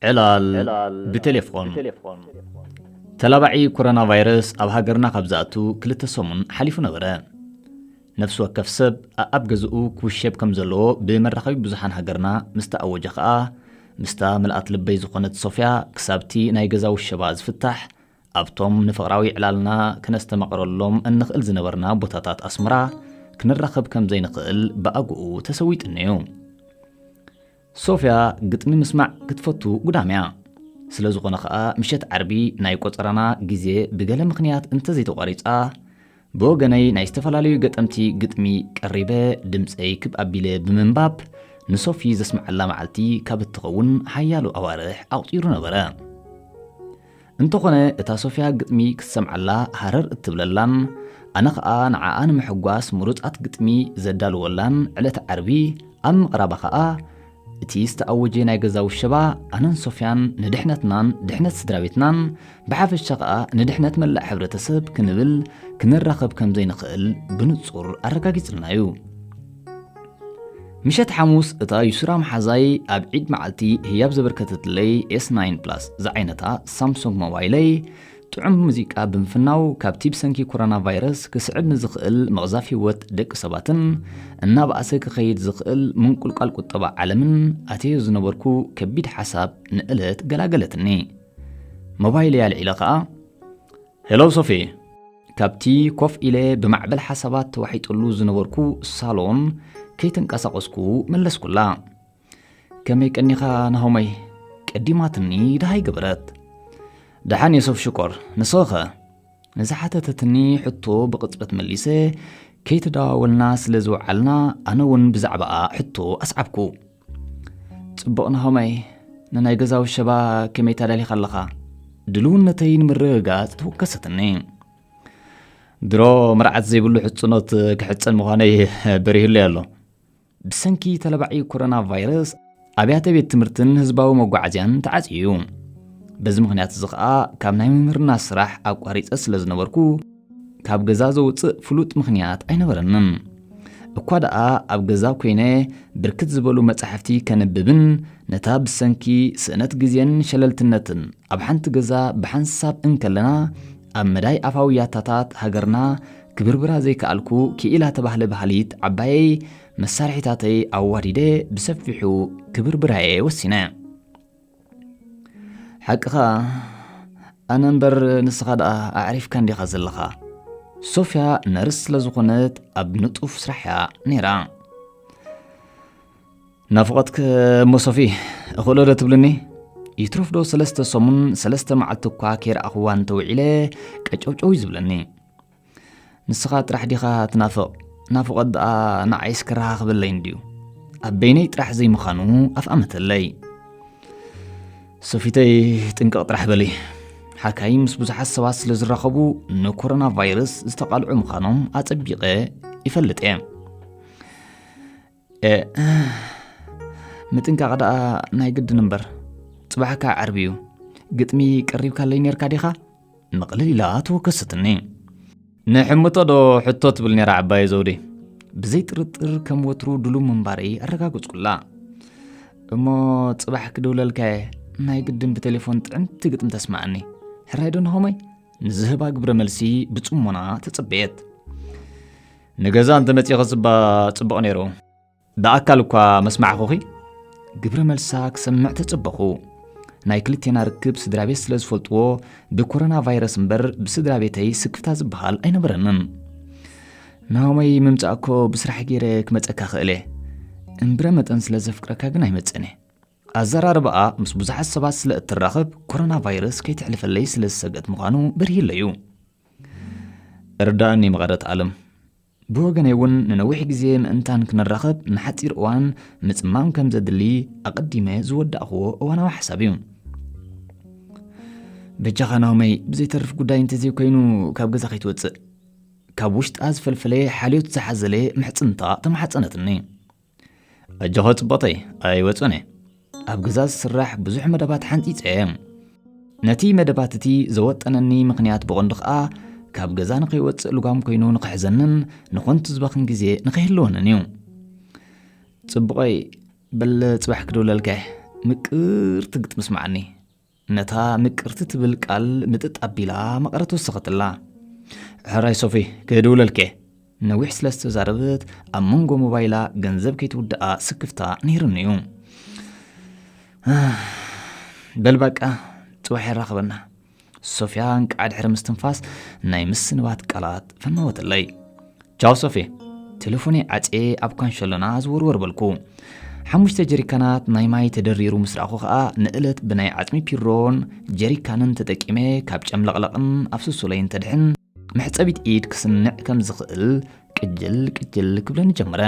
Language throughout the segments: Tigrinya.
ዕላል ብቴሌፎን። ተላባዒ ኮሮና ቫይረስ ኣብ ሃገርና ካብ ዝኣቱ ክልተ ሰሙን ሓሊፉ ነበረ። ነፍሲ ወከፍ ሰብ ኣኣብ ገዝኡ ክውሸብ ከም ዘለዎ ብመራኸቢ ብዙሓን ሃገርና ምስ ተኣወጀ ከኣ፣ ምስታ ምልኣት ልበይ ዝኾነት ሶፍያ ክሳብቲ ናይ ገዛ ውሸባ ዝፍታሕ ኣብቶም ንፍቕራዊ ዕላልና ክነስተማቕረሎም እንኽእል ዝነበርና ቦታታት ኣስመራ ክንራኸብ ከም ዘይንኽእል ብኣግኡ ተሰዊጥኒ እዩ። ሶፍያ ግጥሚ ምስማዕ ክትፈቱ ጉዳም እያ። ስለ ዝኾነ ኸኣ ምሸት ዓርቢ ናይ ቆጸራና ግዜ ብገለ ምኽንያት እንተዘይተቋሪጻ፣ ብወገነይ ናይ ዝተፈላለዩ ገጠምቲ ግጥሚ ቀሪበ ድምጸይ ክብ ኣቢለ ብምንባብ ንሶፊ ዘስምዓላ መዓልቲ ካብ እትኸውን ሓያሎ ኣዋርሕ ኣቑጺሩ ነበረ። እንተኾነ እታ ሶፍያ ግጥሚ ክትሰምዓላ ሃረር እትብለላን ኣነ ኸኣ ንዓኣ ንምሕጓስ ምሩጻት ግጥሚ ዘዳልወላን ዕለት ዓርቢ ኣብ ምቕራባ ኸኣ እቲ ዝተኣወጀ ናይ ገዛ ውሸባ ኣነን ሶፍያን ንድሕነትናን ድሕነት ስድራ ቤትናን ብሓፈሻ ኸኣ ንድሕነት መላእ ሕብረተሰብ ክንብል ክንራኸብ ከም ዘይንኽእል ብንጹር ኣረጋጊጽልና እዩ። ምሸት ሓሙስ እታ ዩስራ መሓዛይ ኣብ ዒድ መዓልቲ ህያብ ዘበርከተትለይ ኤስ ናይን ፕላስ ዝዓይነታ ሳምሶንግ ሞባይለይ ጥዑም ሙዚቃ ብምፍናው ካብቲ ብሰንኪ ኮሮና ቫይረስ ክስዕብ ንዝኽእል ምቕዛፍ ህይወት ደቂ ሰባትን እናበኣሰ ክኸይድ ዝኽእል ምንቁልቋል ቁጠባ ዓለምን ኣተዮ ዝነበርኩ ከቢድ ሓሳብ ንዕለት ገላገለትኒ። ሞባይለይ ኣልዒለ ኸኣ፣ "ሄሎ ሶፊ!" ካብቲ ኮፍ ኢለ ብማዕበል ሓሳባት ተዋሒጠሉ ዝነበርኩ ሳሎን ከይተንቀሳቐስኩ መለስኩላ። "ከመይ ቀኒኻ ናሆመይ?" ቀዲማትኒ ደሃይ ገበረት። "ደሓን እየ ሶፍ ሽኮር፣ ንስኺኸ?" ንዝሓተተትኒ ሕቶ ብቕጽበት መሊሰ፣ ከይተደዋወልና ስለ ዝወዓልና ኣነ እውን ብዛዕባኣ ሕቶ ኣስዓብኩ። "ጽቡቕ ናሆመይ፣ ንናይ ገዛ ውሸባ ከመይ ተዳሊኻ ኣለኻ?" ድልውነተይ ንምርግጋጽ ተወከሰትኒ። "ድሮ መርዓት ዘይብሉ ሕጽኖት ክሕጸን ምዃነይ በሪሁለይ ኣሎ። ብሰንኪ ተለባዒ ኮሮና ቫይረስ ኣብያተ ቤት ትምህርትን ህዝባዊ መጓዓዝያን ተዓጽዩ እዩ። በዚ ምኽንያት እዚ ኸኣ ካብ ናይ ምምህርና ስራሕ ኣቋሪጸ ስለ ዝነበርኩ፣ ካብ ገዛ ዘውጽእ ፍሉጥ ምኽንያት ኣይነበረንን። እኳ ደኣ ኣብ ገዛ ኮይነ ብርክት ዝበሉ መጻሕፍቲ ከንብብን ነታ ብሰንኪ ስእነት ግዜን ሸለልትነትን ኣብ ሓንቲ ገዛ ብሓንሳብ እንከለና፣ ኣብ መዳይ ኣፋዊ ያታታት ሃገርና ክብርብራ ዘይከኣልኩ፣ ክኢላ ተባህለ ባህሊት ዓባየይ መሳርሒታተይ ኣዋዲደ ብሰፊሑ ክብርብራየ ወሲነ። ሓቅኻ፣ ኣነ እምበር ንስኻ ደኣ ኣዕሪፍካ እንዲኻ ዘለኻ?" ሶፍያ ነርስ ስለ ዝኾነት ኣብ ንጡፍ ስራሕ እያ ነይራ። "ናፍቖትክ እሞ ሶፊ፣ እኽእሎ ዶ ትብልኒ? ይትረፍ ዶ ሰለስተ ሰሙን ሰለስተ መዓልቲ እኳ ከይረኣኽዋ እንተውዒለ ቀጨውጨው እዩ ዝብለኒ። ንስኻ ጥራሕ ዲኻ ትናፍቕ? ናፍቖት ደኣ ንዓይስ ከረኻኽበለይ እንድዩ። ኣብ በይነይ ጥራሕ ዘይምዃኑ ኣፍኣመተለይ። ሶፊተይ ጥንቅቕ ጥራሕ በሊ። ሓካይም ምስ ብዙሓት ሰባት ስለ ዝራኸቡ ንኮሮና ቫይረስ ዝተቓልዑ ምዃኖም ኣጸቢቐ ይፈልጥ እየ። እ፣ ምጥንቃቕ ደኣ ናይ ግድን እምበር። ጽባሕ ከኣ ዓርቢ እዩ። ግጥሚ ቀሪብካለይ ኔርካ ዲኻ?" ምቕልል ኢላ ተወከሰትኒ። "ንሕምቶ ዶ ሕቶ ትብል ኔራ ዓባየ ዘውዲ?" ብዘይ ጥርጥር ከም ወትሩ ድሉው ምንባረይ ኣረጋገጽኩላ። "እሞ ጽባሕ ክድውለልካየ፣ ናይ ግድን ብቴሌፎን ጥዕምቲ ግጥሚ ተስምዓኒ። ሕራይ ዶ ናሆመይ?" ንዝህባ ግብረ መልሲ ብጽሞና ተጸበየት። "ንገዛ እንተ መጺኺ እባ ጽቡቕ ነይሩ። ብኣካል እኳ መስማዕኹኺ?" ግብረ መልሳ ክሰምዕ ተጸበኹ። ናይ ክልቴና ርክብ ስድራ ቤት ስለ ዝፈልጥዎ፣ ብኮሮና ቫይረስ እምበር ብስድራ ቤተይ ስክፍታ ዝበሃል ኣይነበረንን። "ናሆመይ ምምጻእ እኮ ብስራሕ ገይረ ክመጸካ ክእል እየ። እምብረ መጠን ስለ ዘፍቅረካ ግን ኣይመጽእን እየ። ኣዘራርባኣ ምስ ብዙሓት ሰባት ስለ እትራኸብ ኮሮና ቫይረስ ከይተሕልፈለይ ስለ ዝሰግአት ምዃኑ በሪህለዩ። እርዳእኒ መቐረት ኣለም። ብወገነይ እውን ንነዊሕ ግዜ ምእንታን ክንራኸብ ንሓጺር እዋን ምጽማም ከም ዘድሊ ኣቐዲመ ዝወዳእኽዎ እዋናዊ ሓሳብ እዩ። በጃኻ ናሆመይ፣ ብዘይተርፍ ጉዳይ እንተዘይኮይኑ ካብ ገዛ ከይትወጽእ።" ካብ ውሽጣ ዝፈልፈለ ሓልዮት ዝሓዘለ ምሕጽንታ ተማሕጸነትኒ። "ኣጆኺ ጽቡቕተይ፣ ኣይወጽእን እየ። ኣብ ገዛ ዝስራሕ ብዙሕ መደባት ሓንጺጸ እየ። ነቲ መደባት እቲ ዘወጠነኒ ምኽንያት ብቐንዱ ኸኣ ካብ ገዛ ንኸይወጽእ ልጓም ኮይኑ ንኽሕዘንን ንኾንቱ ዝበኽን ግዜ ንኸይህልወንን እዩ። ጽቡቐይ፣ በል ጽባሕ ክድውለልካ እየ። ምቅርቲ ግጥሚ ስምዓኒ። ነታ ምቅርቲ ትብል ቃል ምጥጥ ኣቢላ መቐረት ወሰኸትላ። ሕራይ ሶፊ፣ ክድውለልኪ። ነዊሕ ስለ ዝተዛረበት ኣብ መንጎ ሞባይላ ገንዘብ ከይትውድኣ ስክፍታ ነይርኒ እዩ። በል በቃ፣ ጽባሕ የራኽበና። ሶፊያ እንቃዕ ድሕሪ ምስትንፋስ ናይ ምስንባት ቃላት ፈነወትለይ። ቻው ሶፊ። ቴሌፎነይ ዓጽየ ኣብ ካንሸሎና ዝወርወር በልኩ። ሓሙሽተ ጀሪካናት ናይ ማይ ተደሪሩ ምስ ረኣኹ ኸኣ ንእለት ብናይ ዓጽሚ ፒሮን ጀሪካንን ተጠቂመ ካብ ጨምለቕለቕን ኣፍስሱለይን ተድሕን መሕጸቢት ኢድ ክስንዕ ከም ዝኽእል ቅጅል ቅጅል ክብለኒ ጀመረ።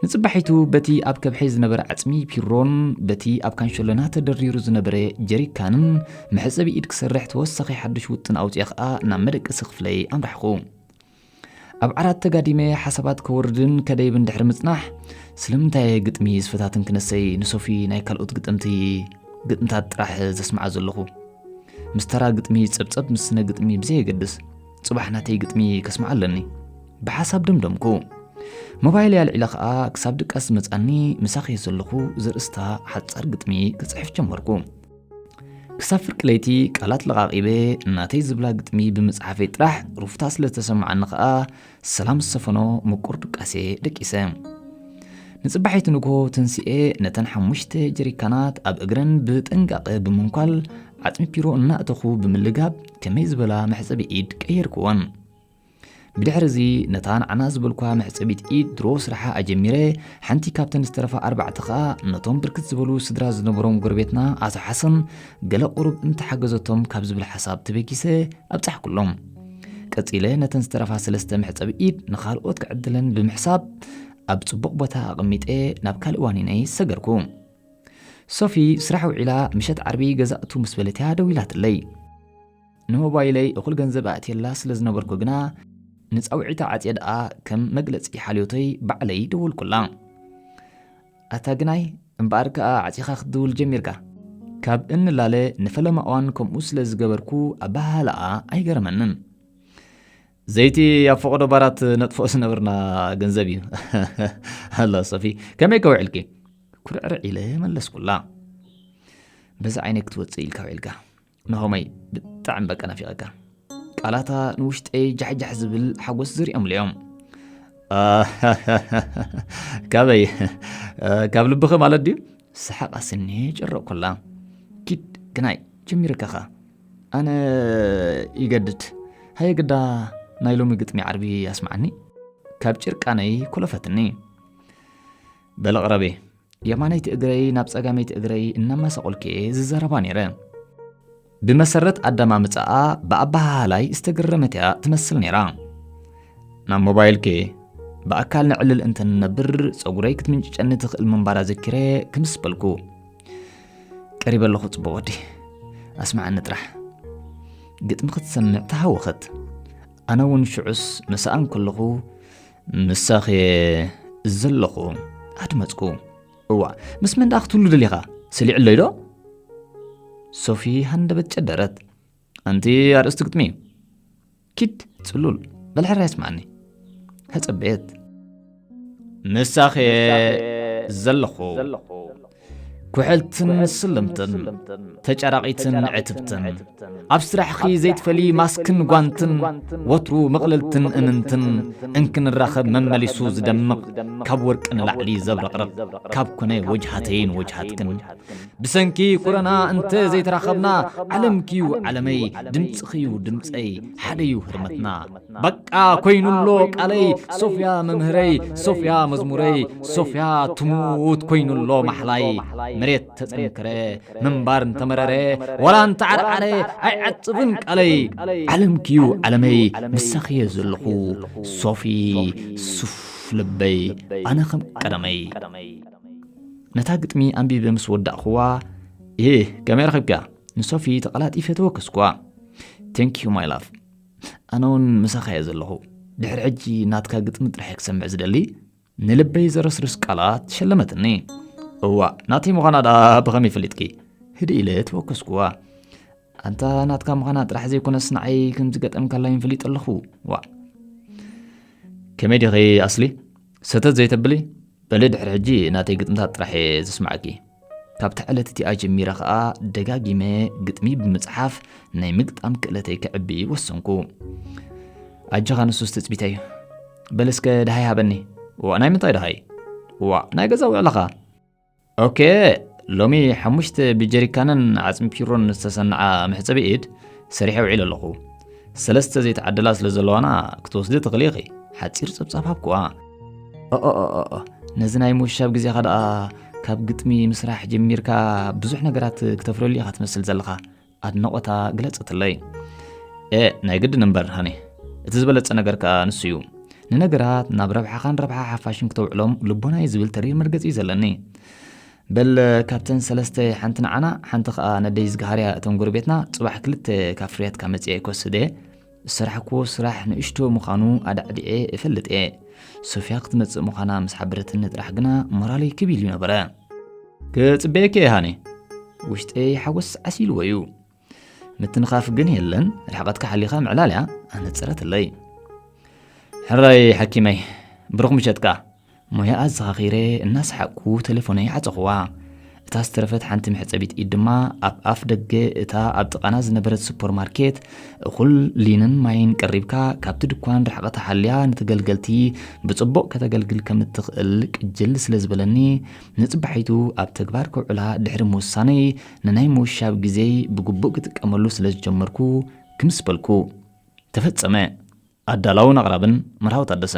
ንጽባሒቱ በቲ ኣብ ከብሐይ ዝነበረ ዓጽሚ ፒሮን በቲ ኣብ ካንሸሎና ተደሪሩ ዝነበረ ጀሪካንን መሕጸቢ ኢድ ክሰርሕ ተወሳኺ ሓድሽ ውጥን ኣውጺኤ ኸኣ ናብ መደቀሲ ክፍለይ ኣምራሕኹ። ኣብ ዓራት ተጋዲመ ሓሳባት ከወርድን ከደይብን ድሕሪ ምጽናሕ፣ ስለምንታይ ግጥሚ ዝፈታትን ክነሰይ ንሶፊ ናይ ካልኦት ግጥምቲ ግጥምታት ጥራሕ ዘስምዓ ዘለኹ? ምስ ተራ ግጥሚ ጸብጸብ ምስ ስነ ግጥሚ ብዘየገድስ፣ ጽባሕ ናተይ ግጥሚ ከስምዓ ኣለኒ። ብሓሳብ ደምደምኩ። ሞባይለይ ኣልዒለ ኸኣ ክሳብ ድቃስ ዝመጻኒ ምሳኺ ዘለኹ ዘርእስታ ሓጻር ግጥሚ ክጽሕፍ ጀመርኩ። ክሳብ ፍርቂ ለይቲ ቃላት ለቓቒበ ናተይ ዝብላ ግጥሚ ብምጽሓፈይ ጥራሕ ሩፍታ ስለ ዝተሰምዓኒ ኸኣ ሰላም ዝሰፈኖ ምቁር ድቃሴ ደቂሰ። ንጽባሒቱ ንግሆ ተንሲኤ ነተን ሓሙሽተ ጀሪካናት ኣብ እግረን ብጥንቃቐ ብምንኳል ዓጽሚ ፒሮ እናእተኹ ብምልጋብ ከመይ ዝበላ መሕጸቢ ኢድ ቀየርክወን። ብድሕሪ እዚ ነታ ንዓና ዝበልኳ መሕጸቢት ኢድ ድሮ ስራሓ ኣጀሚረ፣ ሓንቲ ካብተን ዝተረፋ ኣርባዕተ ኸኣ ነቶም ብርክት ዝበሉ ስድራ ዝነበሮም ጎረቤትና ኣቶ ሓሰን ገለ ቁሩብ እንተሓገዘቶም ካብ ዝብል ሓሳብ ተበጊሰ ኣብጻሕኩሎም። ቀጺለ ነተን ዝተረፋ ሰለስተ መሕጸቢ ኢድ ንኻልኦት ክዕድለን ብምሕሳብ ኣብ ጽቡቕ ቦታ ኣቐሚጠ ናብ ካልእ ዋኒነይ ሰገርኩ። ሶፊ ስራሕ ውዒላ ምሸት ዓርቢ ገዛእቱ ምስ በለትያ ደዊላትለይ። ንሞባይለይ እኹል ገንዘብ ኣእትየላ ስለ ዝነበርኩ ግና ንጻውዒታ ዓጽየ ደኣ ከም መግለጺ ሓልዮተይ ባዕለይ ደወልኩላ። ኣታ ግናይ እምበኣር ከኣ ዓጺኻ ክትድውል ጀሚርካ። ካብ እንላለ ንፈለማ እዋን ከምኡ ስለ ዝገበርኩ ኣበሃህላኣ ኣይገረመንን። ዘይቲ ኣብ ፈቐዶ ባራት ነጥፍኦ ዝነበርና ገንዘብ እዩ። ኣላ ሶፊ፣ ከመይ ከውዕልኪ? ኩርዕርዕ ኢለ መለስኩላ። በዚ ዓይነይ ክትወጽእ ኢልካ ውዒልካ። ናሆመይ፣ ብጣዕሚ በቃ ናፊቐካ። ቃላታ ንውሽጠይ ጃሕጃሕ ዝብል ሓጎስ ዘሪኦምለዮም። ካበይ? ካብ ልብኺ ማለት ድዩ? ሰሓቕ ኣስንየ ጨረቕኩላ። ኪድ ግናይ፣ ጀሚርካኻ። ኣነ ይገድድ። ሃየ ግዳ ናይ ሎሚ ግጥሚ ዓርቢ ኣስምዓኒ። ካብ ጭርቃነይ ኮለፈትኒ። በለ ቅረቢ። የማነይቲ እግረይ ናብ ጸጋመይቲ እግረይ እናማሳቖልኩ እየ ዝዛረባ ነይረ። ብመሰረት ኣደማምጻኣ ብኣበሃህላይ ዝተገረመት እያ ትመስል ነይራ። ናብ ሞባይልኪ ብኣካል ነዕልል እንተንነብር ጸጉረይ ክትምንጭጨኒ ትኽእል ምንባራ ዘኪረ ክምስ በልኩ። ቀሪበ ኣለኹ ጽቡቕ ወዲ፣ ኣስምዓኒ ጥራሕ። ግጥሚ ክትሰምዕ ተሃወኸት። ኣነ እውን ሽዑስ ምስኣ እንከለኹ ምሳኺ ዘለኹ ኣድመጽኩ። እዋ፣ ምስ መን ደኣ ክትህሉ ደሊኻ? ስሊዕለይ ዶ? ሶፊ ሃንደበት ጨደረት። ኣንቲ ኣርእስቲ ግጥሚ እዩ። ኪድ ጽሉል፣ በል ሕራይ ኣስምዓኒ። ከጸበየት። ምሳኺ ዘለኹ። ኩሕልትን ስልምትን፣ ተጫራቒትን ዕትብትን፣ ኣብ ስራሕኺ ዘይትፈሊ ማስክን ጓንትን፣ ወትሩ መቕለልትን እምንትን፣ እንክንራኸብ መመሊሱ ዝደምቕ፣ ካብ ወርቂ ንላዕሊ ዘብረቕርቕ፣ ካብ ኮነ ወጅሃተይን ወጅሃትክን። ብሰንኪ ኮረና እንተ ዘይተራኸብና፣ ዓለምኪዩ ዓለመይ፣ ድምፅኽዩ ድምፀይ፣ ሓደዩ ህርመትና። በቃ ኮይኑሎ ቃለይ፣ ሶፍያ መምህረይ፣ ሶፍያ መዝሙረይ፣ ሶፍያ ትሙት ኮይኑሎ ማሕላይ። መሬት ተጸንከረ፣ ምንባር እንተመረረ፣ ዋላ እንተዓርዓረ፣ ኣይዓጽብን ቃለይ። ዓለምኪዩ ዓለመይ፣ ምሳኽየ ዘለኹ፣ ሶፊ ሱፍ ልበይ፣ ኣነ ከም ቀደመይ። ነታ ግጥሚ ኣንቢበ ምስ ወዳእኽዋ፣ "እ፣ ከመይ ረኺብካ?" ንሶፊ ተቐላጢፈ ተወከስክዋ። "Thank you my love። ኣነ እውን ምሳኻ እየ ዘለኹ። ድሕሪ ሕጂ ናትካ ግጥሚ ጥራሕ እየ ክሰምዕ ዝደሊ።" ንልበይ ዘረስርስ ቃላት ሸለመትኒ። "እዋእ፣ ናተይ ምዃና ደኣ ብኸመይ ፈሊጥኪ?" ህድእ ኢለ ተወከስክዋ። "ኣንታ ናትካ ምዃና ጥራሕ ዘይኮነስ ንዓይ ከም ዝገጠምካላይን ፈሊጠ ኣለኹ። ዋእ። ከመይ ዲኺ ኣስሊ? ሰተት ዘይተብሊ? በሊ ድሕሪ ሕጂ ናተይ ግጥምታት ጥራሕ እየ ዘስምዓኪ። ካብታ ዕለት እቲኣ ጀሚረ ኸኣ ደጋጊመ ግጥሚ ብምጽሓፍ ናይ ምግጣም ክእለተይ ከዕቢ ወሰንኩ። ኣጆኻ ንሱስ ትጽቢተይ እዩ። በል እስከ ደሃይ ሃበኒ። ዋእ ናይ ምንታይ ደሃይ? ዋእ ናይ ገዛ ውዕለኻ። ኦኬ ሎሚ ሓሙሽተ ብጀሪካንን ዓጽሚ ፒሮን ዝተሰንዓ መሕጸቢ ኢድ ሰሪሐ ውዒለ ኣለኹ። ሰለስተ ዘይተዓደላ ስለ ዘለዋና ክትወስዲ ትኽሊ ኢኺ። ሓጺር ጸብጻብ ሃብኩዋ። ኦኦኦኦ ነዚ ናይ ምውሻብ ግዜኻ ደኣ ካብ ግጥሚ ምስራሕ ጀሚርካ ብዙሕ ነገራት ክተፍረሉ ኢኻ ትመስል ዘለኻ። ኣድናቖታ ግለጸትለይ። ኤ ናይ ግድን እምበር ሃኒ፣ እቲ ዝበለጸ ነገር ከኣ ንሱ እዩ። ንነገራት ናብ ረብሓኻን ረብሓ ሓፋሽን ክተውዕሎም ልቦና እዩ ዝብል ተሪር መርገጺ እዩ ዘለኒ። በል ካብተን ሰለስተ ሓንቲ ንዓና ሓንቲ ከኣ ነደይ ዝገሃርያ እቶም ጎረቤትና ጽባሕ ክልተ ካብ ፍርያትካ መጺኤ ክወስድ እየ። ዝሰራሕክዎ ስራሕ ንእሽቶ ምዃኑ ኣዳዕዲዐ እፈልጥ እየ። ሶፍያ ክትመጽእ ምዃና ምስ ሓበረትኒ ጥራሕ ግና ሞራለይ ክብ ኢሉ ነበረ። ክጽበየኪ እየ ሃኒ። ውሽጠይ ሓጎስ ዓሲልዎ እዩ። ምትንኻፍ ግን የለን። ርሕቐትካ ሓሊኻ ምዕላል እያ ኣነጸረትለይ። ሕራይ ሓኪመይ ብሩኽ ምሸትካ። ሞያኣ ኣዘኻኺረ እናሰሓቕኩ ቴሌፎነይ ዓጸኹዋ። እታ ዝተረፈት ሓንቲ መሕጸቢት ኢድ ድማ ኣብ ኣፍ ደገ እታ ኣብ ጥቓና ዝነበረት ሱፐር ማርኬት እኹል ሊንን ማይን ቀሪብካ ካብቲ ድኳን ርሕቐታ ሓልያ ንተገልገልቲ ብጽቡቕ ከተገልግል ከም እትኽእል ቅጅል ስለ ዝበለኒ ንጽባሒቱ ኣብ ተግባር ከውዕላ ድሕሪ ምውሳነይ ንናይ ምውሻብ ግዜይ ብግቡእ ክጥቀመሉ ስለ ዝጀመርኩ ክምስ በልኩ። ተፈጸመ። ኣዳላውን ኣቕራብን መርሃዊ ታደሰ።